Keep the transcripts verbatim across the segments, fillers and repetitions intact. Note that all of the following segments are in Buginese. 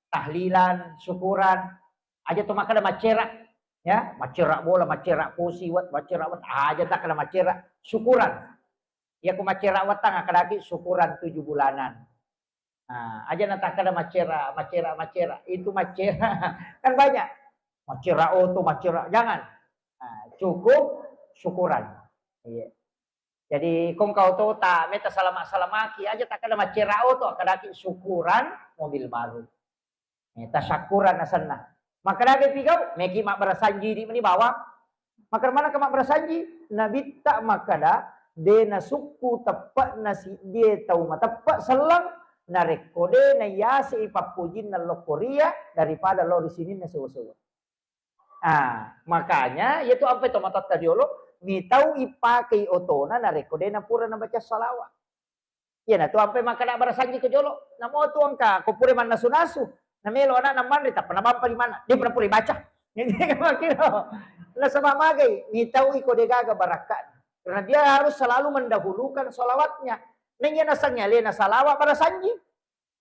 tahlilan, syukuran. Aja to makkeda maccera, ya, maccera bola, maccera pusi, wet, maccera wet, aja takkeda maccera, syukuran. Iya ko maccera wettang akkedaki syukuran tujuh bulanan. Nah, aja natakkeda maccera, maccera, maccera. Itu maccera. Kan banyak. Maccera oto, maccera. Jangan. Nah, cukup syukuran. Iya. Jadi, kong kau to ta meta salama-salamaki aja takkeda maccera oto, akkedaki syukuran mobil baru. Eh, tasakkuran asenna. Makkedaki pigau, meki mabbarasanji di meni bawang. Makkeda maneng ka mabbarasanji, nabitta makkeda, de nasukku teppe'na siddie tau mateppe selleng, narekko de naiyasei pappojinna lokkoria daripada lao ri sininna sewa-sewa. Ah, makanya, iya tu ampai tomatoatta riolo, mitau ipakei otona narekko de napura nabaca salawat. Iyanatu ampai makkeda barasanji ko jolo. Namo tu engka ko pura mannasu-nasu, namelo anakna manre, tappa nabampa limanna. Dia pura pura baca. Jadi, makkiro. Nasaba magai, mitau iko degaga barakka. Karena dia harus selalu mendahulukan salawatnya. Neng iya nasengnge alena salawat barasanji.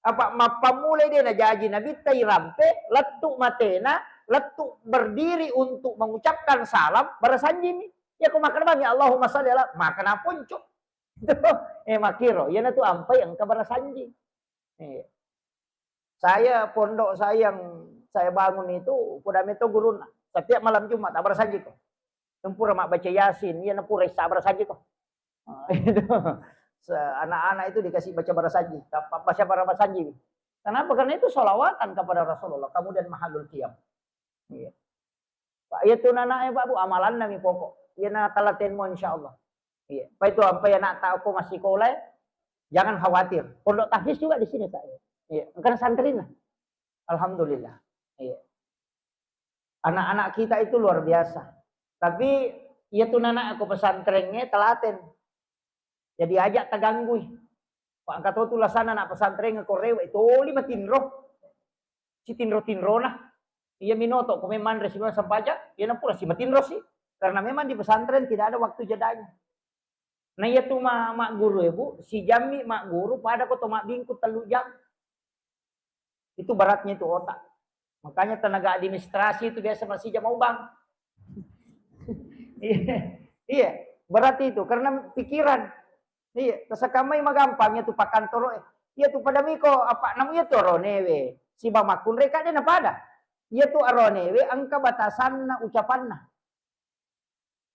Apa mappammulai de najaji nabitta irampe, lettu matena, lettu berdiri untuk mengucapkan salam, barasanjimi. Ya ko makkeda mami Allahumma salli ala, makkeda ponco. Eh, makkiro, iyanatu ampai engka barasanji. Eh. Saya, pondok saya yang saya bangun itu, poda meto gurunna. Setiap malam Jumat, abbarasanji ko. Tempura mabbaca Yasin, iya napura issa abbarasanji ko. Ah, itu. Se-, anak-anak itu dikasih baca barasanji. Baca barasanji. Kenapa? Karena itu salawatan kepada Rasulullah, kemudian mahalul qiyam. Iya. Pak, iya tu nana e, Pak, Bu, amalanna mi pokok. Iya na talatenmu, insya Allah. Iya. Pak, itu ampai anak tak aku masih sekolah, jangan khawatir. Pondok tahfiz juga di sini, Pak. Iya. Engkana santrina. Alhamdulillah. Iya. Anak-anak kita itu luar biasa. Tapi iya tu nana aku pesantrennya telaten. Jadi aja taganggui. Pak, engka to tu lasana anak pesantren ko rewe, toli matinro. Si tinro-tinrona. Iya minoto, ko memang manre si sempajang, iya napura si matinro si. Karena memang di pesantren tidak ada waktu jedanya. Nah, iya tu ma-, mak guru, Ibu, si jammi mak guru pada ko to mabbingku tellu jam. Itu beratnya itu otak. Makanya tenaga administrasi itu biasa masih jam ubang. Iya, iya, berat itu karena pikiran. Iya, tasakamai magampang itu pakantoro. Iya tu pada miko apa namu iya tu aronewe. Siba makkunre kade na pada. Iya tu aronewe engka batasanna ucapanna.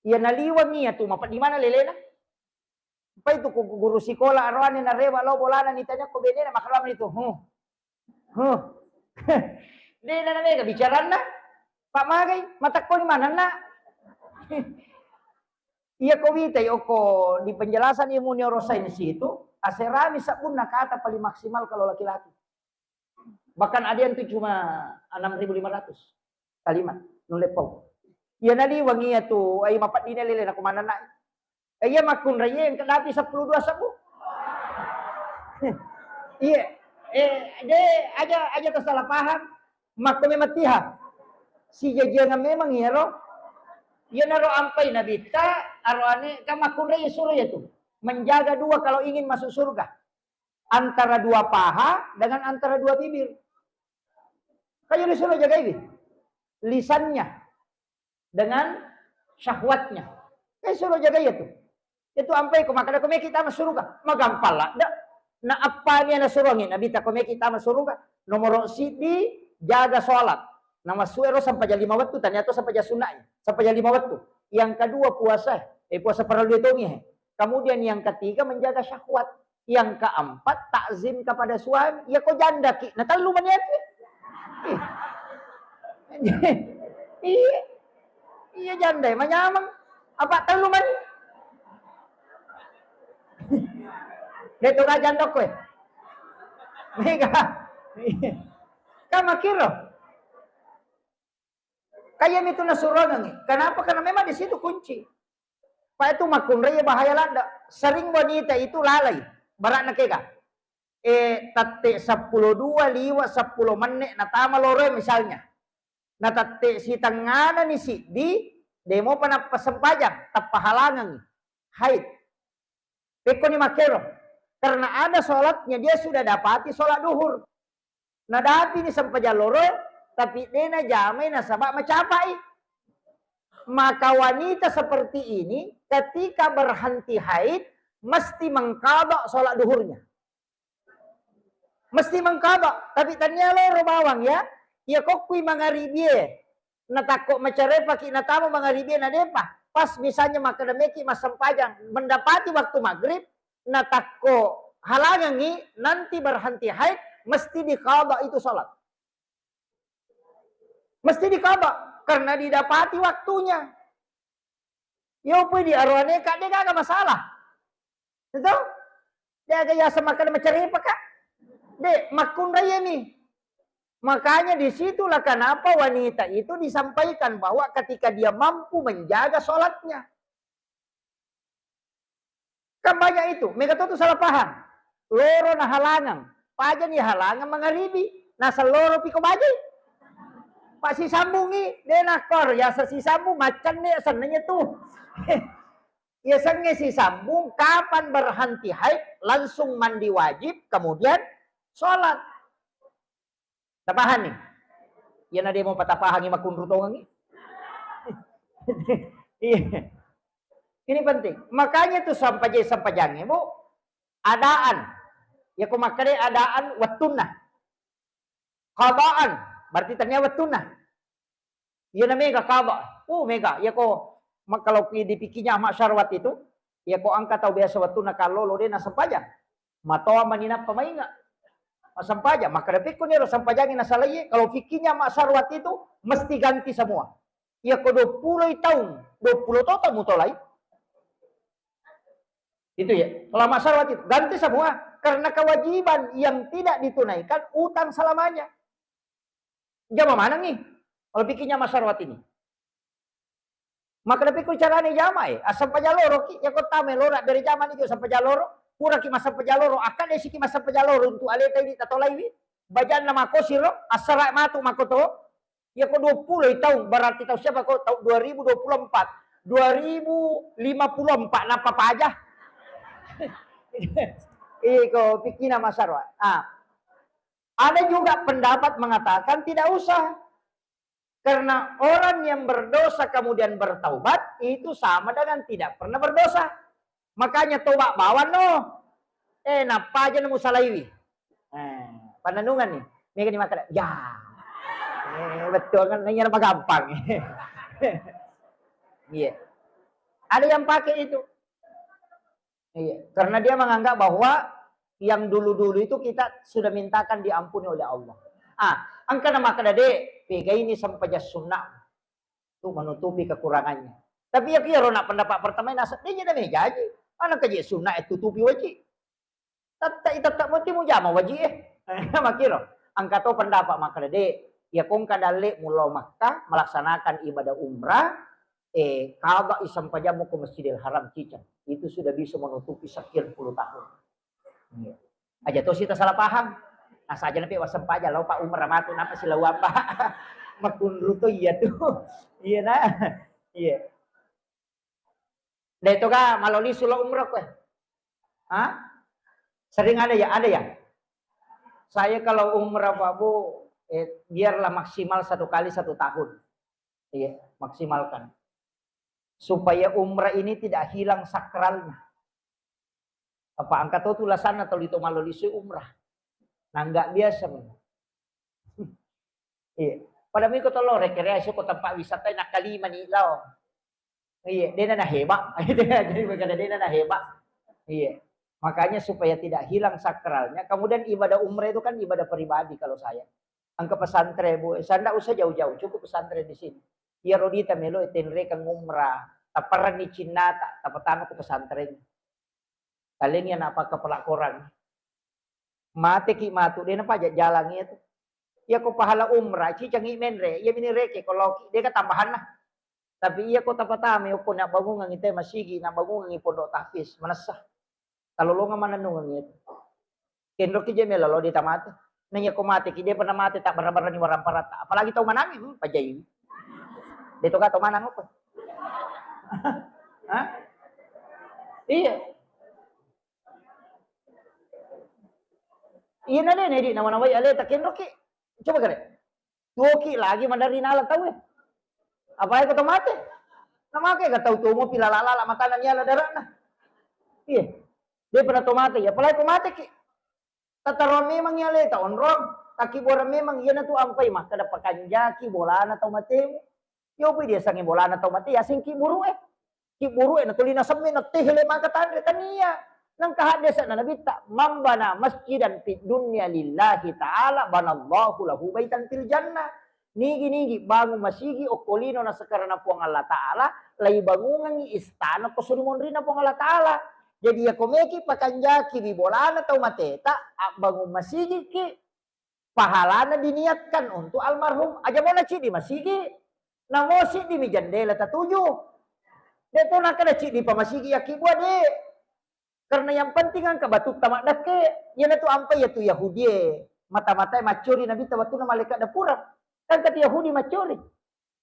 Iya naliweng iya tu mapeddi mana lelena. Pai tu ku guru sikola aroane narewa lao bolana nitanya ko benena makalama itu. Huh. Huh. De na mega bicaranna. Pak magai, matakko di mana nak? Iya ko witai oko di penjelasan ilmu neuroscience itu, aserami sabbunna kata paling maksimal kalau laki-laki. Bahkan ada yang tuh cuma enam ribu lima ratus kalimat nulle pau. Iya naliweng iya tu, ai mapeddina lele na kumanana. Eh, iya makkunrai iya engka dapi seppulo dua sebbu. Iya. Eh, de aja, aja tersalah paham. Makko memang tiha. Si jajiangan memang iya ro. Iya naro ampai nabitta, aro ane kan makkunrai iya suro iya tu. Menjaga dua kalau ingin masuk surga. Antara dua paha dengan antara dua bibir. Kan iya disuruh jagai lisannya dengan syahwatnya. Kan suruh jagai itu. Itu ampai ko makkeda ko meki tama suruga. Magampang ladde. Na apa ni ana suruh ni Nabi ta ko meki tama suruga. Nomor sidi jaga sholat. Nama suero sampai jam lima waktu, ternyata sampai jam sunnah. Sampai jam lima waktu. Yang kedua puasa. Eh, puasa perlu dihitungi. Kemudian yang ketiga menjaga syahwat. Yang keempat takzim kepada suami. Ya ko janda ki, na tellu mani ati. Iya. Iya janda manyameng. Apa tellu mani? Deto ga janda kowe. Mega. Kan makkiro. Kaya mitu nasurongengi. Kenapa? Karena memang di situ kunci. Pak itu makkunrai bahaya ladde. Sering wanita itu lalai. Barakna kega. Eh, tette seppulo dua liwa seppulo menne natama loro misalnya. Na tette sitengana ni siddi demo panappa sempajang, tappa halangengi. Haid. Pekko ni makkero. Karena ada sholatnya dia sudah dapati sholat duhur. Nadapini sempajang loro, tapi de najamai nasaba macapai. Maka wanita seperti ini ketika berhenti haid mesti mengqadha sholat duhurnya. Mesti mengqadha, tapi tania loro bawang ya. Iya kokkui mangaribie, natakko macarepaki natama mangaribie nadepa. Pas misalnya makkeda meki massempajang, mendapati waktu maghrib, natakko halangengi, nanti berhenti haid, mesti diqadha itu sholat. Mesti diqadha karena didapati waktunya. Yo pui di aroane ka de gaga masalah. Itu? De aga yaseng makkeda macarepa ka? De, makkunrai ni. Makanya disitulah kenapa wanita itu disampaikan bahwa ketika dia mampu menjaga sholatnya. Kan banyak itu, mega to tu salah paham. Loro nahalangang, pajani halangang mangaribi, naseng loro piko bajai. Pak sisambungi, de nakor, yasa sisambung macam ni senengnya tu. Ya sengnge sisambung, kapan berhenti haid, langsung mandi wajib, kemudian sholat. Tapahami? Iyana de mo patapahangi makkunru tongengi. Iya. Ini penting. Makanya tu sampaje-, sampajangnge, Bu, adaan. Ya ko makkeda adaan wettunna. Qadaan, berarti tania wettunna. Iyana mega qada. Uh, mega. Iya ko ma-, kalau ki-, di fikihnya Ahmad Syarwat itu, iya ko engka tau biasa wettunna kallolo de nassempajang. Matoa mani nappa mainga. Massempajang, makkeda pekko ni ro sempajangi nasalai, kalau fikihnya Ahmad Syarwat itu mesti ganti semua. Iya ko dua puluh taung, dua puluh to taung mutolai. Itu ya, kalau Ahmad Syarwat itu ganti semua karena kewajiban yang tidak ditunaikan utang selamanya. Jama manengi. Kalau fikihnya Ahmad Syarwat ini. Maka tapi ku carane jama, eh, asal pajaloro ki, ya kota melora dari zaman itu asal pajaloro, pura ki masa pajaloro, akan desi ki masa pajaloro untuk aleta ini tatolaiwi, bajanna makosiro, asara matu makoto, ya ko dua puluh taung, berarti taung siapa ko, taung dua ribu dua puluh empat, dua ribu lima puluh empat napa paja? Iko fikihna Ahmad Syarwat. Ah. Ada juga pendapat mengatakan tidak usah. Karena orang yang berdosa kemudian bertaubat, itu sama dengan tidak pernah berdosa. Makanya tobat bawang no. Eh, nappa aja nemu salaiwi. Eh, pananungan nih. Mega ni makkeda, ya. Eh, betul kan, nanya apa gampang. Iya. Ada yang pakai itu. Iya, karena dia menganggap bahwa yang dulu-dulu itu kita sudah mintakan diampuni oleh Allah. Ah, engka na makkeda de, pegai ni sempajang sunnah tu menutupi kekurangannya. Tapi ya kira nak pendapat pertama ini asal dia jadi mejaji. Mana kaji sunnah itu tutupi wajib. Tetap tetap mesti mujama wajib eh. Makiro. Engka to pendapat makkeda de, ya kongka dalle mulo Makkah melaksanakan ibadah umrah, eh, qadai sempajammu ke Masjidil Haram ciceng. Itu sudah bisa menutupi sekian puluh tahun. Iya. Aja to sita salah paham. Nah, saja nape wassempajang, lao Pak umrah matu, napa si lao apa? Makunru to iya tu. Iya, nah. Iya. Dai toga maloli sulo umrah kowe. Hah? Sering ada ya? Ada ya? Saya kalau umrah, Pak Bu, eh, biarlah maksimal satu kali satu tahun. Iya, maksimalkan. Supaya umrah ini tidak hilang sakralnya. Apa engka to tulasanna tuli to mallo lisui umrah. Nah, nggak biasa memang. Iya. Pada miko to lo rekreasi ko tempat wisata nak kalima ni lao. Iya, dena na hebat. Jadi berkata dena na hebat. Iya. Makanya supaya tidak hilang sakralnya. Kemudian ibadah umrah itu kan ibadah pribadi kalau saya. Engka pesantren, Bu. Saya ndak usah jauh-jauh, cukup pesantren di sini. Iya, rodita melo tenrekeng umrah. Taparanni cinnata, tapatama ke pesantren. Talengi anak pakai pelakoran. Mate ki matu, dena pajak jalan itu. Iya ko pahala umrah, cicangi menre, iya mini reke ko loki, deka tambahanna. Tapi iya ko tapatama, iya ko nak bangungan ite masigi, nak bangungan pondok tahfiz, manessa. Talolongang manennungeng itu. Kenroki je melo lo ditamate. Nanya ko mate ki, dia pernah mate tak bara-bara ni waramparatta. Apalagi tau manangi, hmm, pajai. Dia toga tau manang apa? Hah? Iya. Iya na dena di nawa-nawai aleta kenroki. Coba kare. Tuoki lagi madari nala tau e. Apa e kata mate? Namake ga tau tuo mopi lala-lala matana niala darana. Iya. Dia pernah to mate, ya apalagi ko mate ki. Tataroang memang iya leta onrong, takkibuarang memang iyanatu ampai makkeda pakanjaki bolana tau matemu. Yopi dia sangi bolana tau mate, yaseng kiburu e. Kiburu e natuli nasemme natehele maka tanre tania. Nangka haddese'na nabitta, "Man bana masjidan fid dunya lillahi ta'ala banallahu lahu baitan fil jannah." Nigi-nigi bangung masigi okko lino nasekarana Puang Allah Ta'ala, laibangungengngi istana ko suri monrinna Puang Allah Ta'ala. Jadi, iya ko meki pakanjaki wi bolana tau mateta, abbangung masigiki, pahalana diniatkan untuk almarhum. Aja mo na ciddi masigi, namo siddi mi jendela tatuju. De to nakkeda ciddi pa masigi yakkibua, de. Karena yang penting engka batutta maddekke, iyanatu ampai iyatu Yahudie. Mata-matai maccori Nabitta wettunna malaeka dapureng. Kan kati Yahudi maccori.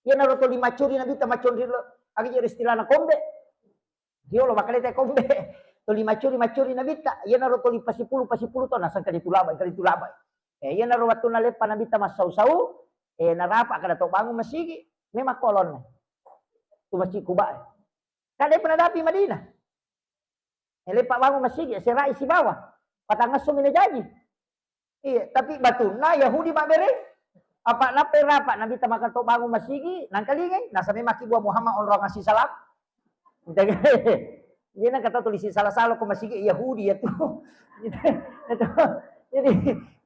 Iyanaro toli maccori Nabitta macconri lo, aga jero istilahna kombe. Riolo makkaleta kombe. Toli maccori, maccori Nabitta. Iyanaro toli pasipulu, pasipulu to naseng kali tulabai, kali tulabai. Eh, iyanaro wettunna leppa Nabitta massau-sau, eh, narapa kada to bangun masigi. Memang kolonna. Tu Masjid Kuba. Kada pernah dapi Madinah. Ele pa bangun masigi, serai sibawa. Patangesso mina jaji. Iya, tapi batunna Yahudi mabbere. Apa nappa rapa Nabitta maka to bangun masigi, nangkalingai, nasaba makkibua Muhammad onrong asi salam. Iya, nangka tau tulisi salah-salah ko masigi Yahudi ya tu. Jadi,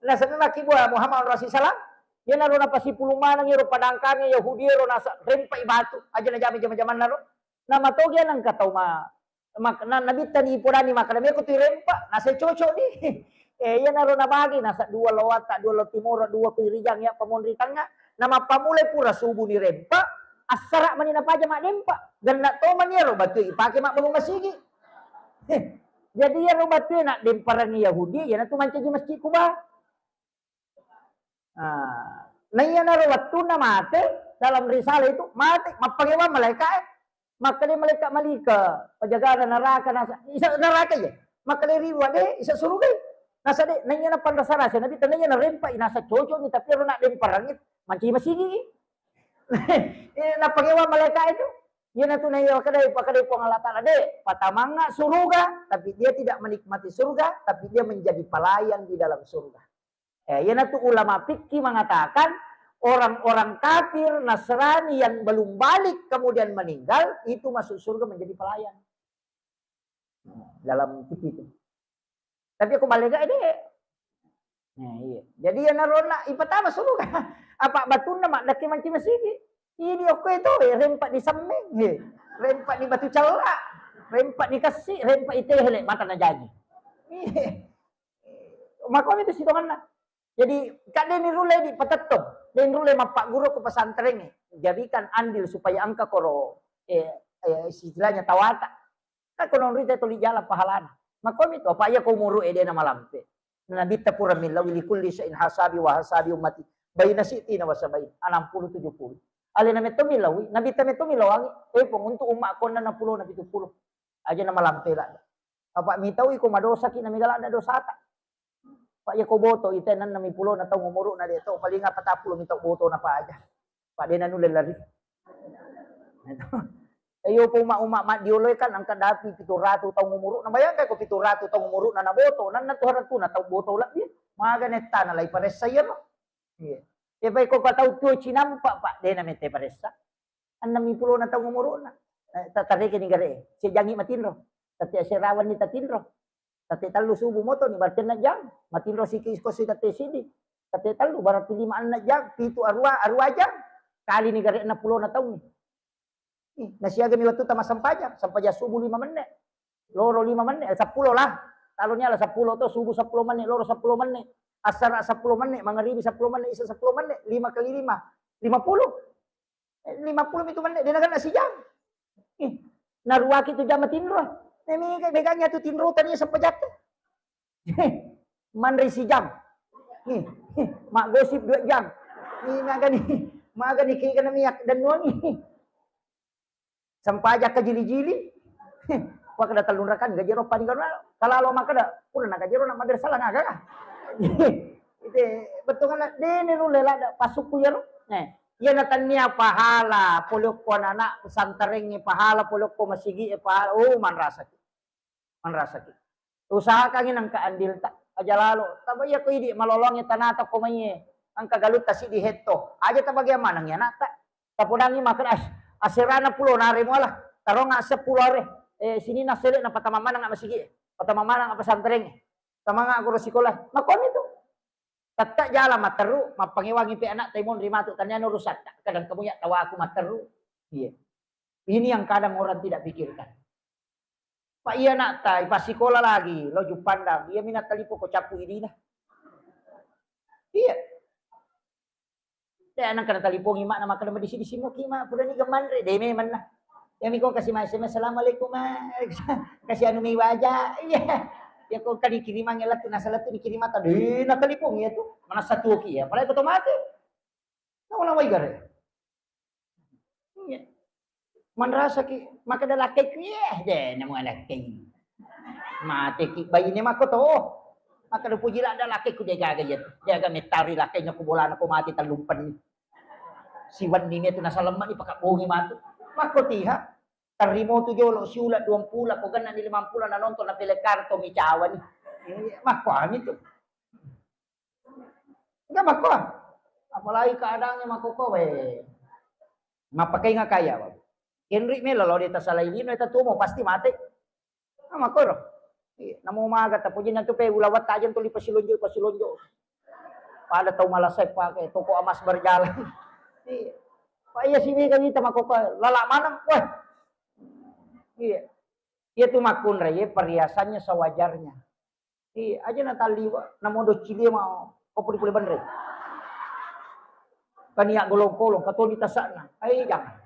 nasaba makkibua Muhammad onrong asi salam. Iyanaro napasipulung maneng iyaro padangkange Yahudi ero nasa rempai batu. Aja najama jama-jamanna ro. Namatogi nangka tau ma Mak-, na, Nabitta ni ipodani makkeda, "Meko tu irempa, nasa cocok ni." Eh, iyanaro nabagi, nasa dua lao watta, dua lao timoro, dua ko irijang, iya pamonri tengnga. Na mappamulai pura subuh ni rempa, assara mani napaja maddempa. Genna to mani iyaro batue ipake mabbangun masigi. Heh, jadi iyaro batue naddemparang Yahudi, iyanatu mancaji Masjid Kuba. Ah, naiyanaro wettunna mate, dalam risalah itu mate, mappangewang malaeka e. Makkeda malaeka Malika, penjagana neraka, nasa, isa neraka ya. Makkeda riwa de, isa suruga. Nasa de, naiyana panrasa-rasa, Nabitta naiyana rempa, nasa cocok ni, tapi ero nak demparang itu, manci masigi. Eh, nappangewang malaeka itu. Iyanatu naiya pakkedai, pakkedai Puang Allah Ta'ala, de, patamangnga suruga, tapi dia tidak menikmati surga, tapi dia menjadi pelayan di dalam surga. Eh, iyanatu ulama fikih mengatakan orang-orang kafir Nasrani yang belum balik kemudian meninggal itu masuk surga menjadi pelayan. Dalam fikih itu. Tapi aku balik aja deh. Nah, iya. Jadi ya narona ipatama surga. Apa batunna mak daki manci masigi. Ini okko itu ya, rempa di semmeng, he. Rempa di batu cella, rempa di kassi, rempa di tehele, mata na jaji. Iya. Makomi tu sitonganna. Jadi, kadde ni rule di patettong, den rule mappagguru ko pesantren e. Jadikan andil supaya engka koro, eh, eh, istilahnya tawata. Kan kono rita tuli jala pahalana. Makomi to, apa iya ko umuru e dena malampe. Nabitta pura millau, "Likulli syai'in hasabi wa hasabi ummati baina sittina wa sabain." Enam puluh tujuh puluh. Alena metto millau, Nabitta metto millau angi, eh, pong untuk umma konna enam puluh na pitu puluh. Aja na malampe la. Apa mitau iko madosaki na mega ladda dosata. Pak, iya ko boto ita enam puluh na taung umuruna de to, paling apa tappulo mitau boto na paja. Pak, dena nulle lari. Iyo, po uma-, uma maddioloi kan engka dapi pitu ratu taung umuruna. Bayangkan ko pitu ratu taung umuruna na boto, nanna tu haratu na tau boto lebbi. Maga nettana lai paressa iya no. Iya. Ya, pai ko tau tuo cinampa, Pak, dena mette paressa. Enam puluh na taung umuruna. Eh, ta-, tareke ni gare. Sejangi matinro. Tapi aserawan ni tatinro. Tette tellu subuh moto ni, berarti enneng jang. Matinro siki ko si tette sidi. Tette tellu, berarti lima enneng jang, pitu arua, arua jang. Kali ni gare enam puluh na taung ni. Ih, nasiaga mi wettu tama sempajang, sempajang subuh lima menit. Loro lima menit, eh, seppulo lah. Talo ni ala seppulo to, subuh seppulo menit, loro seppulo menit. Asara seppulo menit, mangaribi seppulo menit, isa seppulo menit, lima kali lima, lima puluh. Eh, lima puluh mitu menit, dena kena sijam. Ih, naruaki tu jam matinro. Nemi ke beganya tu tinro tania sempajatta. Manre sijam. Nih, mak gosip dua jam. Nih, maga nih, maga nih kena minyak dan wangi. Sempajang ka jili-jili. Wah, kada tellung rakan gajero pani garo. Kalau lo makkeda, pura na gajero na madrasah lah naga. Ite, bettuanna dene nulle ladda pasukku iyaro. Eh, iya natannia pahala pole okko anak-anak pesantrengnge, pahala pole okko masigi'e, pahala, oh, manrasaki. Manrasaki. Usahakangngi nengka andilta. Aja lalo. Taba iya ko idi malolongnge tanata ko maiye. Engka galutta siddi hetto. Aja tabagiang manengngi anakta. Tapodangngi makkeda, "As-, aserana pulo nare muala. Taronga seppulo are. Eh, sininna sele na patama maneng masigi'e. Patama maneng pesantrengnge. Tamanga guru sikola." Makkuami tu. Tette jala matteru, mappangewangi pe anak tai monri matu, taniana urusatta. Kadang kamu ya tawaku matteru. Iya. Ini yang kadang orang tidak pikirkan. Pak iya nak tai, pas sikola lagi, lo Juppandang. Iya mina talipo ko cappu idina. Iya. Deh, anak kena talipongi mak nama kena disi-disi mo ki mak, pura ni gemanre, deh memang nah. Ya miko kasih ma S M S, "Assalamualaikum, Mas." Kasih anu mi waja. Iya. Ya ko kani kirimangnge lettu, nasa lettu ni kirimata. Deh, na telepon ya tu. Mana satu ki ya. Apalagi ko to mate. Nawa-nawa igare. Iya. Manrasaki, makkeda lakkaiku, "Iya, deh, namu lakkai." Mateki baine makko to. Makkeda puji ladda lakkaiku, deh gaga iya tu. Deh gaga mettari lakkaina ko bolana ko mate tellumpenni. Siwenni mi tu nasalemma ni pakabbongi matu. Makko tiha. Tarrimotu jolo siula duampulo, ko genna ni limampulo na nonton na pele karto mi cawani. Iya, makko ami tu. Enggak makko. Apalagi keadaannya makko ko we. Mappakai ngakaya. Kenri melo lo deta salai lino eta tuo mo pasti mate. Ah, makkoro. Iya, namo maga tapojinna tu pe ulawat tajeng tuli pasilonjo, pasilonjo. Pada tau malasai pake toko emas berjalan. Iya. Pak iya sini kan kita makko ko lala maneng. Wah. Iya. Iya tu makkunra, iya perhiasannya sewajarnya. Iya, aja na talliwa, namo doccilie mau, ko puli-puli benre. Kania golong-kolong, katoni tasakna. Ai jangan.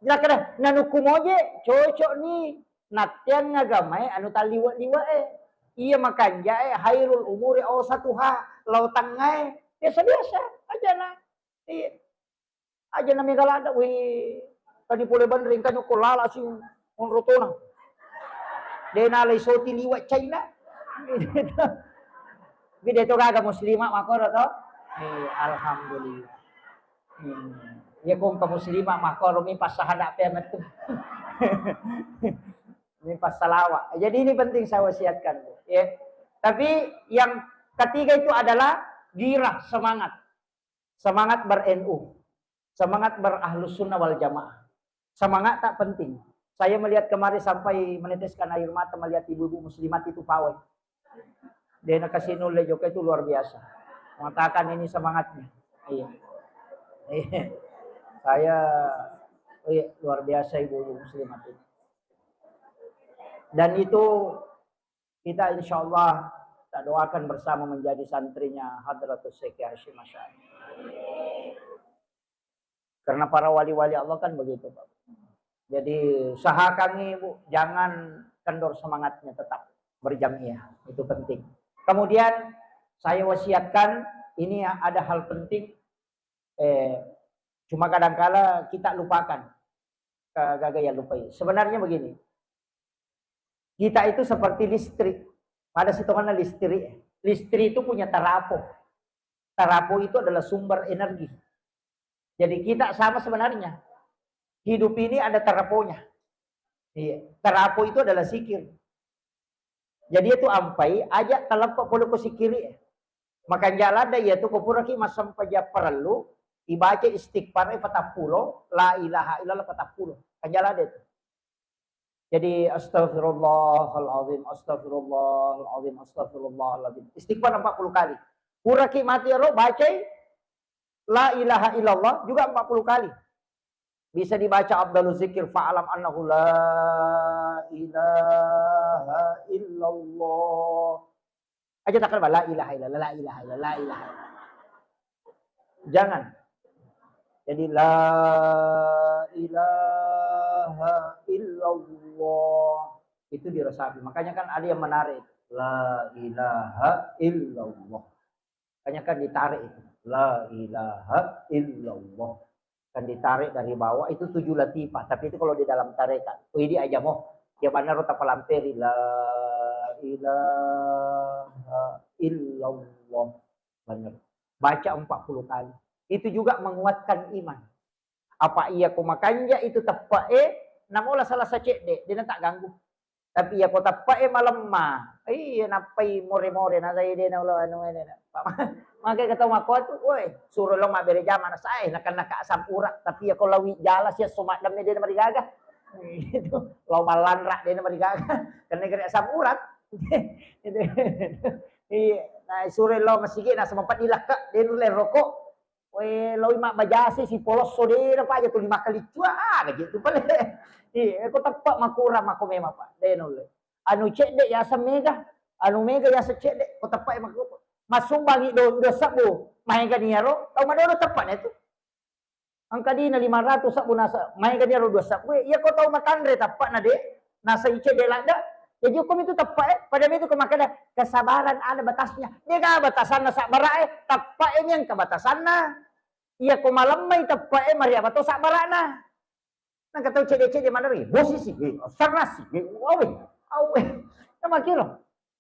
Jelas kada, nanukku moje, cocok ni. Nattiang agamae anu talliwa-liwa e. Iya makanja e, hairul umuri ausatuha, lao tangnga e. Biasa-biasa aja na. Iya. Aja na mega ladda, wih, tadi pole banring kan ko lala si onrotona. De nalai soti liwa China. Bide to gaga muslimah makoro to. Eh, alhamdulillah. Hmm. Ya kong ke muslimah makoro mi pas sahada pe metu. Mi pas salawat. Jadi ini penting saya wasiatkan, Bu. Ya. Tapi yang ketiga itu adalah girah, semangat. Semangat ber-N U, semangat ber-Ahlus Sunnah wal Jamaah. Semangat tak penting. Saya melihat kemarin sampai meneteskan air mata melihat ibu-ibu muslimat itu pawai. Dia nakasih nulle joka itu luar biasa. Mengatakan ini semangatnya. Iya. Iya. Saya, oh iya, luar biasa ibu-ibu muslimat itu. Dan itu kita insya Allah kita doakan bersama menjadi santrinya Hadratus Syekh Hasyim Asy'ari. Karena para wali-wali Allah kan begitu, Pak. Jadi usahakan Ibu jangan kendor semangatnya, tetap berjamiah, itu penting. Kemudian saya wasiatkan ini ada hal penting, eh, cuma kadangkala kita lupakan, kagagaya lupai. Sebenarnya begini, kita itu seperti listrik. Pada sitonganna listrik. Listrik itu punya tarapo. Tarapo itu adalah sumber energi. Jadi kita sama sebenarnya. Hidup ini ada taraponya. Iya. Tarapo itu adalah zikir. Jadi itu ampai aja taleppa pole ko sikiri. Makanja ladda iya tu ko puraki massempajang parellu, ibaca istighfar e patappulo, la ilaha illallah patappulo. Kanja ladda itu. Jadi astagfirullahalazim, astagfirullahalazim, astagfirullahalazim. Istighfar empat puluh kali. Puraki mati ero bacai la ilaha illallah juga empat puluh kali. Bisa dibaca afdalu zikir, fa'lam annahu la ilaha illallah. Aja takkan la ilaha illallah, la ilaha illallah, la ilaha illallah. Jangan. Jadi la ilaha illallah. Itu diresapi. Makanya kan ada yang menarik. La ilaha illallah. Makanya kan ditarik itu. La ilaha illallah. Kan ditarik dari bawah itu tujuh latifah. Tapi itu kalau di dalam tarekat. Oh, ini aja mau. Dia mana rota palamperi. La ilaha illallah. Allahu Akbar. Baca empat puluh kali. Itu juga menguatkan iman. Apa iya ko makanja itu teppe'e, namola salasa cedde, dena tak ganggu. Tapi iya ko teppe'e malemma, iya nappai more-more, na dena ulo anu, anu, anu. Maka kata mako tu, woi, suro lo mabbere jama na sae, nakan naka asam urat, tapi iya ko lawi jala sia so maddemme dena marigaga. Itu lo mallanra dena marigaga. Karena gere asam urat. Itu. Iya, nah suro lo masigi na sempat dilakke, dena le rokok. Weh, loi mabbajasi sipolosso de na paja tu lima kali cua, ah, na gitu pale. Iya, ko teppa makurang mako memang, Pak. De nulle. Anu cedde yaseng mega, anu mega yaseng cedde, ko teppa mako. Masumbangi do, dua sebbu, maega niaro, tau madodo teppa na itu. Engka dina lima ratus sebbu nasa, maega niaro dua sebbu, iya ko tau matanre teppa na de, nasa icedde ladda. Jadi hukum itu teppa, eh. Pada itu ko makkeda, kesabaran ada batasnya. Dega batasanna sabbara, eh. Teppa, eh, mi engka batasanna. Iya ko malemmai teppa, eh, mariaba to sabbarana. Nangka tau cedde-cedde maneng, eh, bosi si, eh, serrasi, eh, awe, awe. Nama kiro.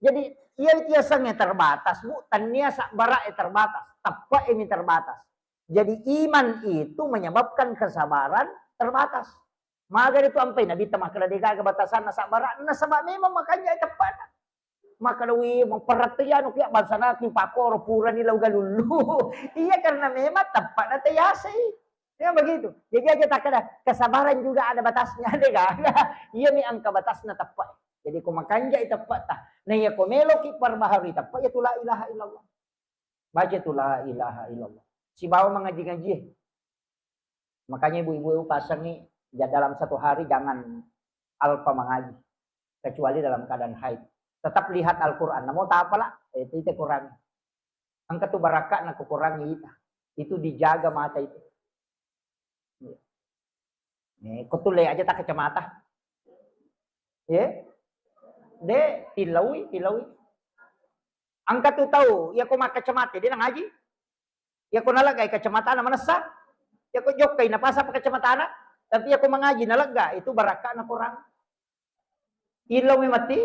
Jadi, iya itu yasengnge terbatas, Bu. Tania sabbara, eh, terbatas. Teppa, eh, mi terbatas. Jadi, iman itu menyebabkan kesabaran terbatas. Maga itu ampai Nabi ta makkeda degaga batasanna sabbara, nasaba memang makanja teppana. Makkeda wi, maperrette anu kia bangsa naki pakoro purani lau galullu. Iya, karena memang teppana tayasei. Ya begitu. Jadi aja takkeda kesabaran juga ada batasnya, degaga. Iya mi engka batasna teppa. Jadi ko makanja teppata. Nah, iya ko meloki perbaharui teppa, ya tu la ilaha illallah. Baca tu la ilaha illallah. Sibawa mengaji-ngaji. Makanya ibu-ibu pasangi, ya, dalam satu hari jangan alpa mengaji, kecuali dalam keadaan haid. Tetap lihat Al-Quran. Namo tapala, eh, itu, itu Quran. Engka tu barakka na kukurangi ita. Itu dijaga mata itu. Eh, ko tulle aja tak kacamata. Eh? De, tilaui, tilaui. Engka tu tau, iya ko makkacamata, dia na ngaji. Iya ko nalaggai kacamatana manessa. Iya ko jokkai napasa pa kacamatana. Tapi iya ko mangaji nalegga, itu barakkana Quran. Illau mi mati,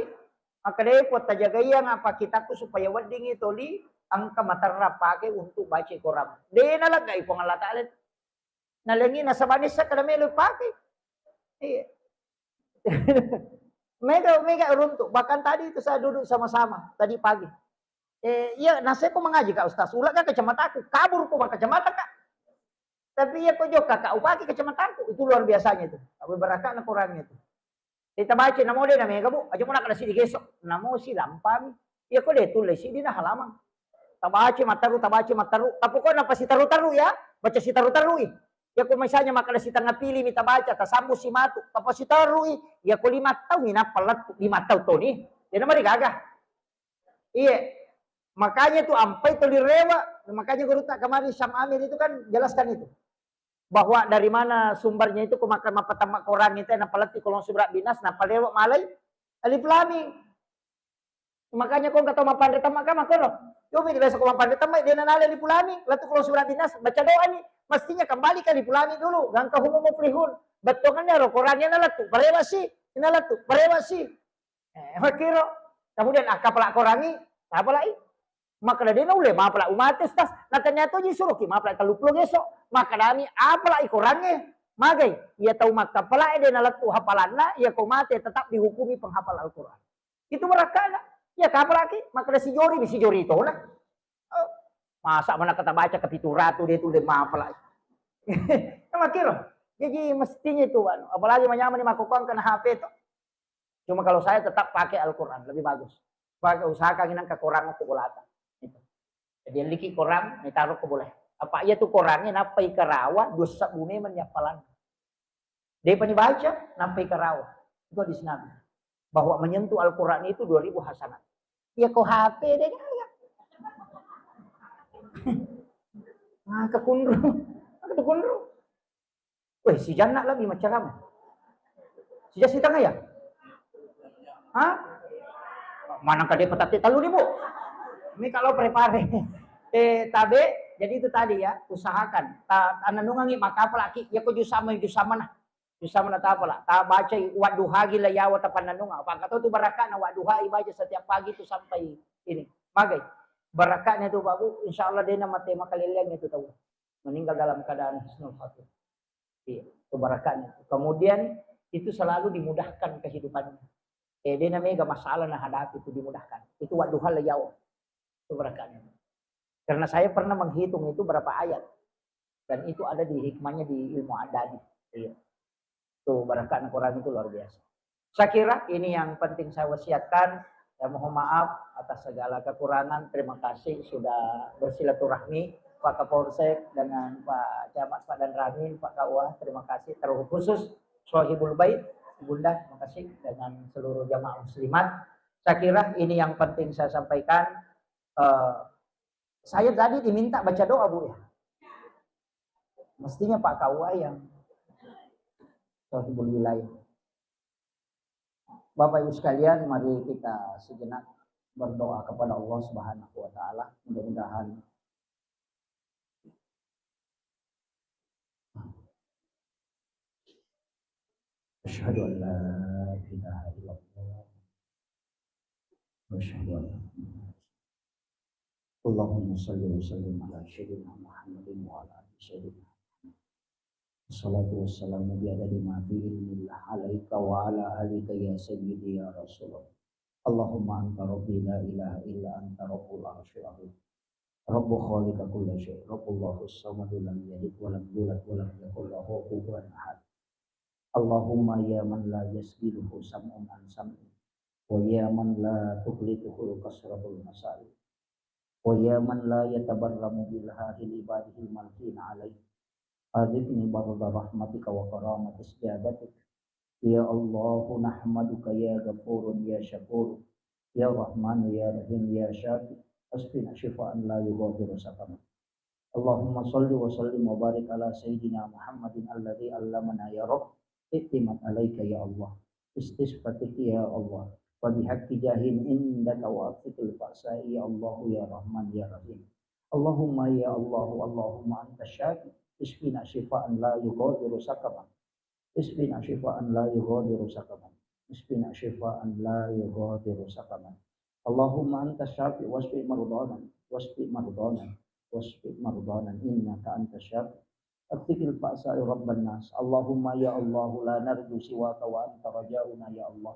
makkedai Puang tajagaiang apa kitakku supaya weddingi toli engka materra pake untuk baca Quran. De naleggai Puang Allah Ta'ala. Nalengi nasaba nissa kada melo pake. Iya. Mega, mega runtuk. Bahkan tadi itu saya duduk sama-sama tadi pagi. Eh, iya, naseko mengaji, Kak Ustaz. Ulak kacamataku, kabur ko kacamata, Kak. Tapi iya ko jokka, Kak, upake kacamataku. Itu luar biasanya itu. Tapi barakana Qurannya itu. Kita baca, namo de na mega, Bu. Aja mo nakkeda sidi geso. Namo si lampami. Iya ko de tulle sidi na halaman. Tabaca matteru, tabaca matteru. Tapi ko napa siteru-teru ya? Baca siteru-terui. Iya ko misalnya makkeda sitengnga pili mi tabaca, tasambu si matu, tapa siterui. Iya ko lima taung inappa lettu, lima taung toni. Jadi mari gagah. Iya. Makanya tu ampai tuli rewa. Makanya guru tak kemarin Syam Amir itu kan jelaskan itu. Bahwa dari mana sumbernya itu, ko makan mappatamma Quran itu, nappa lettu kolong surat binas, nappa rewa malai alif lam mim. Makanya ko engka tau mappanre temma ka makkoro. Coba biasa ko mappanre temma, de na nalai alif lam mim, lettu kolong surat binas, baca doa ni. Mestinya kembali ke alif lam mim dulu, gangka humum muflihun. Bettuangannya ro Qurannya na lettu, parewa si, na lettu, parewa si. Eh, makkiro. Kemudian, ah, kapala Qurangi, apalai? Makkeda de naulle mapala umate, Ustaz. Natanya toji suroki mapala tellu pulo geso. Makkedami apalai Qurange. Magai, iya tau makkapalae de nalettu hafalanna, iya ko mate tetap dihukumi penghafal Al-Quran. Itu barakkana. Iya kapalaki, makkeda sijori, mi sijori tona. Oh, masa mana kata baca ke pitu ratu de tu de mapalai. Makkiro. Jadi mestinya itu, anu, apalagi manyamani makkokkoang kena H P to. Cuma kalau saya tetap pakai Al-Quran, lebih bagus. Pakai, usahakan inang ke Quran ko bolata. Gitu. Jadi liki Quran, ni taruh ke boleh. Apa iya tu Qurannya, nappa ikarawa, dua sebbu memang nyapalan. Dia pani baca, nappa ikarawa. Itu hadis Nabi. Bahwa menyentuh Al-Quran itu dua ribu hasanat. Ya ko H P deh, ya. Nah, kekunru. Nah, kekunru. Weh, si Janna lebih macam apa? Si Jas di tengah ya? Hah? Mana kade petate telu ribu? Ini kalau prepare. Eh, tabe, jadi itu tadi ya, usahakan. Ta, tananungangi maka apalagi, ya ko jusama, jusama nah. Jusama nah ta apalah. Ta baca wadduha gila yawa ta pananunga. Apa kata tu barakana wadduha ibaca setiap pagi tu sampai ini. Magai. Barakatnya itu, Pak Bu, insya Allah dia nama tema kaleleang itu tahu. Meninggal dalam keadaan husnul khatimah. Iya, itu barakatnya. Kemudian itu selalu dimudahkan kehidupannya. Eh, dia namanya gak masalah nah hadapi itu dimudahkan. Itu waktu hal jauh. Itu barakatnya. Karena saya pernah menghitung itu berapa ayat. Dan itu ada di hikmahnya di ilmu adadi. Iya. Tuh, barakatnya Quran itu luar biasa. Saya kira ini yang penting saya wasiatkan. Ya, mohon maaf atas segala kekurangan. Terima kasih sudah bersilaturahmi Pak Kapolsek dengan Pak Camat, Pak Danramil, Pak K U A. Terima kasih terkhusus Sohibul Bait, Bunda, terima kasih dengan seluruh jamaah muslimat. Saya kira ini yang penting saya sampaikan. Eh, saya tadi diminta baca doa, Bu, ya. Mestinya Pak K U A yang Sohibul Wilayah. Bapak Ibu sekalian, mari kita sejenak berdoa kepada Allah Subhanahu wa Ta'ala. Mudah-mudahan Asyhadu an la ilaha illallah. Wa asyhadu anna Muhammadan. Allahumma salli wa sallim ala sayyidina Muhammadin wa ala ali sayyidina Muhammad. Wassalatu wassalamu bi adadi ma fi ilmillah alaika wa ala alika ya sayyidi ya Rasulullah. Allahumma anta rabbi la ilaha illa anta rabbul arsyil azim. Rabbu khaliqa kulla syai. Rabbullahu samadu lam yalid wa lam yulad wa lam yakul lahu kufuwan ahad. Allahumma ya man la yasgiluhu sam'un an sam'i. Wa ya man la tuhlituhu kasratul masail. Wa ya man la yatabarramu bil hahil ibadihil malkin alaih. Adzikni barda rahmatika wa karamati ijabatik. Ya Allahu nahmaduka ya ghafurun ya syakur. Ya Rahmanu ya Rahim ya Syafi. Asfina syifaan la yughadiru saqama. Allahumma salli wa sallim wa barik ala sayyidina Muhammadin alladzi allamana ya Rabb. I'timad alaika ya Allah. Istisfatik ya Allah. Wa bihaqqi jahin indaka wa afiqil fa'sai ya Allah ya Rahman ya Rahim. Allahumma ya Allahu Allahumma anta syafi. Isfina syifaan la yughadiru saqama. Isfina syifaan la yughadiru saqama. Isfina syifaan la yughadiru saqama. Allahumma anta syafi wasfi mardana. Wasfi mardana. Wasfi mardana. Innaka anta syafi. Afiqil fa'sai rabban nas. Allahumma ya Allah la narju siwaka wa anta rajauna ya Allah.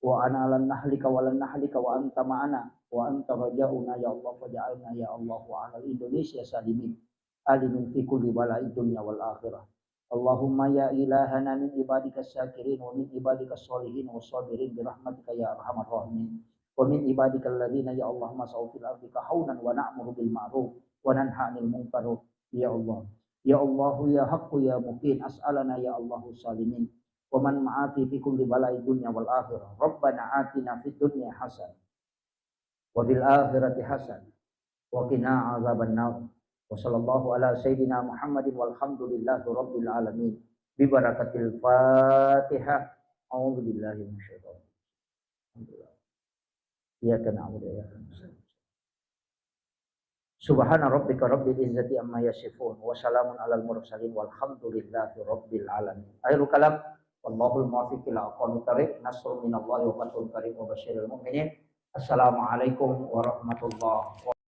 Wa ana lan nahlika wa lan nahlika wa anta ma'ana. Wa anta rajauna ya Allah faj'alna ya Allah wa ala Indonesia salimin. Alimin fi kulli bala'i dunya wal akhirah. Allahumma ya ilahana min ibadika syakirin wa min ibadika sholihin wa sabirin bi rahmatika ya arhamar rahimin. Wa min ibadika alladhina ya Allah masau fil ardi kahaunan wa na'muru bil ma'ruf wa nanha anil munkar. Ya Allah. Ya Allahu ya haqqu ya muqin as'alana ya Allahu salimin. Wa man ma'afi fi kulli bala'i dunya wal akhirah. Rabbana atina fid dunya hasanah. Wa fil akhirati hasanah. Wa qina adzaban nar. Wa sallallahu ala sayyidina Muhammadin walhamdulillahi rabbil alamin. Bi barakatil Fatihah. A'udzu billahi minasyaitonir rajim. Alhamdulillah. Iyyaka na'budu wa iyyaka nasta'in. Subhana rabbika rabbil izzati amma yasifun. Wa salamun alal mursalin walhamdulillahi rabbil alamin. Akhirul kalam. Wallahul muwaffiq ila aqwamit thariq. Nasrun minallahi wa fathun qarib wa basyiril mu'minin. Assalamualaikum warahmatullahi wabarakatuh.